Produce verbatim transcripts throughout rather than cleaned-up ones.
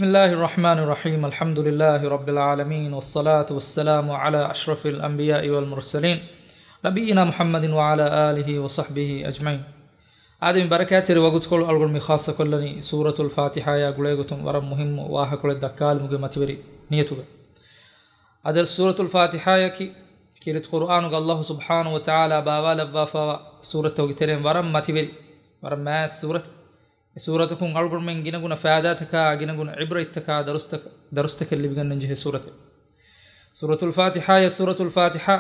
بسم الله الرحمن الرحيم. الحمد لله رب العالمين، والصلاة والسلام على أشرف الأنبياء والمرسلين، نبينا محمد وعلى آله وصحبه أجمعين. އާދެ، މި ބަރަކާތްތެރި ވަގުތުކޮޅު އަޅުގަނޑު މި ޚާއްޞަކޮށްލަނީ ސޫރަތުލް ފާތިޙާޔާ ގުޅޭގޮތުން ވަރަށް މުހިއްމު ވާހަކަކޮޅެއް ދައްކާލުމުގެ މަތިވެރި ނިޔަތުގަ. އަދި ސޫރަތުލް ފާތިޙާޔަކީ ކީރިތި ޤުރުއާނުގަ ﷲ ސުބްޙާނަހޫ ވަތަޢާލާ ބާވާލައްވާފައިވާ ސޫރަތްތަކުގެ ތެރެއިން ވަރަށް މަތިވެރި، ވަރަށް މާތް ސޫރަތެއް. އެ ސޫރަތަކުން އަޅުގަނޑުމެން ގިނަގުނަ ފާއިދާތަކާ، ގިނަގުނަ ޢިބްރަތްތަކާ، ދަރުސްތަކަ-، ދަރުސްތަކެއް ލިބިގަންނަންޖެހޭ ސޫރަތެއް. ސޫރަތުލް ފާތިޙާޔަށް، ސޫރަތުލް ފާތިޙާ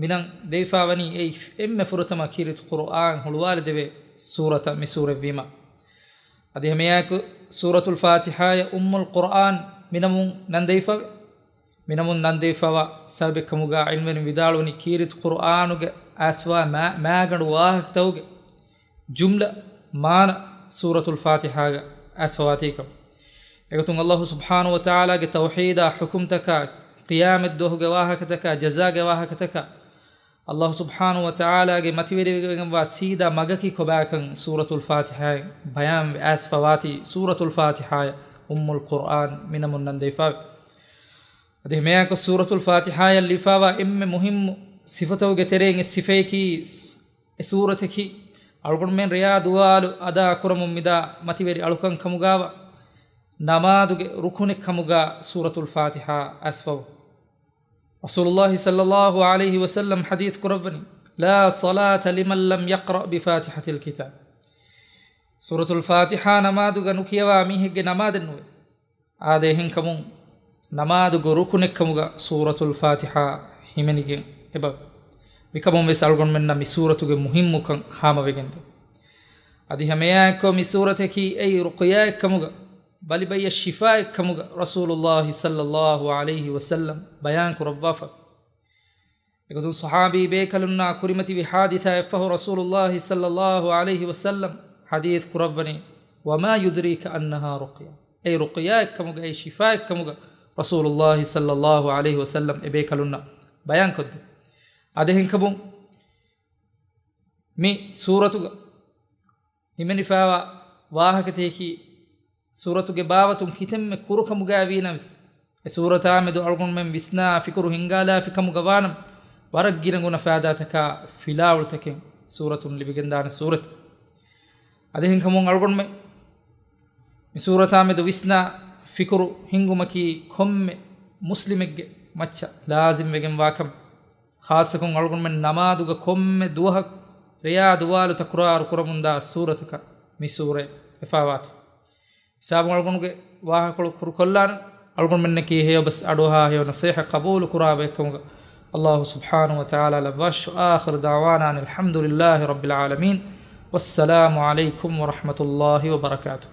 މިނަން ދެވިފައިވަނީ އެއީ އެންމެ ފުރަތަމަ ކީރިތި ޤުރުއާން ހުޅުވާލެދެވޭ ސޫރަތަށް މި ސޫރަތް ވީމަ. އަދި ހަމައެއާއެކު ސޫރަތުލް ފާތިޙާޔަށް އުއްމުލް ޤުރުއާން މިނަމުން ނަން ދެވިފައިވޭ. މިނަމުން ނަން ދެވިފައިވާ ސަބަބެއްކަމުގަ ޢިލްމުވެރިން ވިދާޅުވަނީ ކީރިތި ޤުރުއާނުގެ އައިސްފައިވާ މާ-، މާގަނޑު ވާހަކަތަކުގެ ޖުމްލަ މާނަ ސޫރަތުލް ފާތިޙާގަ އައިސްފަވާތީކަން. އެގޮތުން ﷲ ސުބްޙާނަހޫ ވަތަޢާލާގެ ތައުޙީދާ، ޙުކުމްތަކާ، ޤިޔާމަތްދުވަހުގެ ވާހަކަތަކާ، ޖަޒާގެ ވާހަކަތަކާ، ﷲ ސުބްޙާނަހޫ ވަތަޢާލާގެ މަތިވެރިވެގެންވާ ސީދާ މަގަކީ ކޮބާކަން ސޫރަތުލް ފާތިޙާއިން ބަޔާންވެ އައިސްފަވާތީ ސޫރަތުލް ފާތިޙާޔަށް އުއްމުލް ޤުރުއާން މިނަމުން ނަން ދެވިފައިވޭ. އަދި ހަމައެއާއެކު ސޫރަތުލް ފާތިޙާޔަށް ލިބިފައިވާ އެންމެ މުހިއްމު ސިފަތަކުގެ ތެރެއިން އެއް ސިފަޔަކީ، އެ ސޫރަތަކީ އަޅުގަނޑުމެން ރެޔާ ދުވާލު އަދާ ކުރަމުން މިދާ މަތިވެރި އަޅުކަން ކަމުގައިވާ ނަމާދުގެ ރުކުނެއް ކަމުގަ ސޫރަތުލް ފާތިޙާ އައިސްފަވާ. ރަސޫލުﷲ ޞައްލަﷲ ޢަލައިހި ވަސައްލަމް ޙަދީޘް ކުރައްވަނީ، "لا صلاة لمن لم يقرأ بفاتحة الكتاب." ސޫރަތުލް ފާތިޙާ ނަމާދުގަ ނުކިޔަވާ މީހެއްގެ ނަމާދެއް ނުވޭ. އާދެ، އެހެންކަމުން ނަމާދުގެ ރުކުނެއްކަމުގަ ސޫރަތުލް ފާތިޙާ ހިމެނިގެން އެބަ. މިކަމުން ވެސް އަޅުގަނޑުމެންނަށް މި ސޫރަތުގެ މުހިއްމުކަން ހާމަވެގެންދޭ. އަދި ހަމައެއާއެއްކޮށް މި ސޫރަތަކީ އެއީ ރުޤްޔާއެއްކަމުގަ، ބަލިބައްޔަށް ޝިފާއެއްކަމުގަ ރަސޫލުﷲ ޞައްލަﷲ ޢަލައިހި ވަސައްލަމް ބަޔާން ކުރައްވާފަ. އެގޮތުން ޞަޙާބީ ބޭކަލުންނާ ކުރިމަތިވި ޙާދިސާއަށްފަހު ރަސޫލުﷲ ޞައްލަﷲ ޢަލައިހި ވަސައްލަމް ޙަދީޘް ކުރައްވަނީ، "وما يدريك أنها رقية." އެއީ ރުޤްޔާއެއްކަމުގަ، އެއީ ޝިފާއެއްކަމުގަ ރަސޫލުﷲ ޞައްލަﷲ ޢަލައިހި ވަސައްލަމް އެބޭކަލުންނަށް ބަޔާންކޮށްދޭ. އަދި އެހެންކަމުން މި ސޫރަތުގަ ހިމެނިފައިވާ ވާހަކަތަކަކީ، ސޫރަތުގެ ބާވަތުން ކިތަންމެ ކުރުކަމުގައި ވީނަމަވެސް، އެ ސޫރަތާމެދު އަޅުގަނޑުމެން ވިސްނާ ފިކުރު ހިންގާލާފި ކަމުގަ ވާނަމަ، ވަރަށް ގިނަގުނަ ފައިދާތަކާ ފިލާވަޅުތަކެއް ސޫރަތުން ލިބިގެންދާނެ ސޫރަތެއް. އަދި އެހެންކަމުން އަޅުގަނޑުމެން މި ސޫރަތާމެދު ވިސްނާ ފިކުރު ހިންގުމަކީ ކޮންމެ މުސްލިމެއްގެ މައްޗަށް ލާޒިމްވެގެންވާ ކަމެއް. ޚާއްޞަކޮށް އަޅުގަނޑުމެން ނަމާދުގަ ކޮންމެ ދުވަހަކު ރެޔާ ދުވާލު ތަކުރާރު ކުރަމުންދާ ސޫރަތަކަށް މި ސޫރަތް ވެފައިވާތީ. ހިސާބުން އަޅުގަނޑުގެ ވާހަކަކޮޅު ކުރުކޮށްލާނަން. އަޅުގަނޑުމެންނަކީ ހެޔޮބަސް އަޑުއަހާ ހެޔޮ ނަޞޭޙަތް ޤަބޫލު ކުރާ ބައެއްކަމުގަ ﷲ ސުބްޙާނަހޫ ވަތަޢާލާ ލައްވާށި. وآخر دعوانا أن الحمد لله رب العالمين. والسلام عليكم ورحمة الله وبركاته.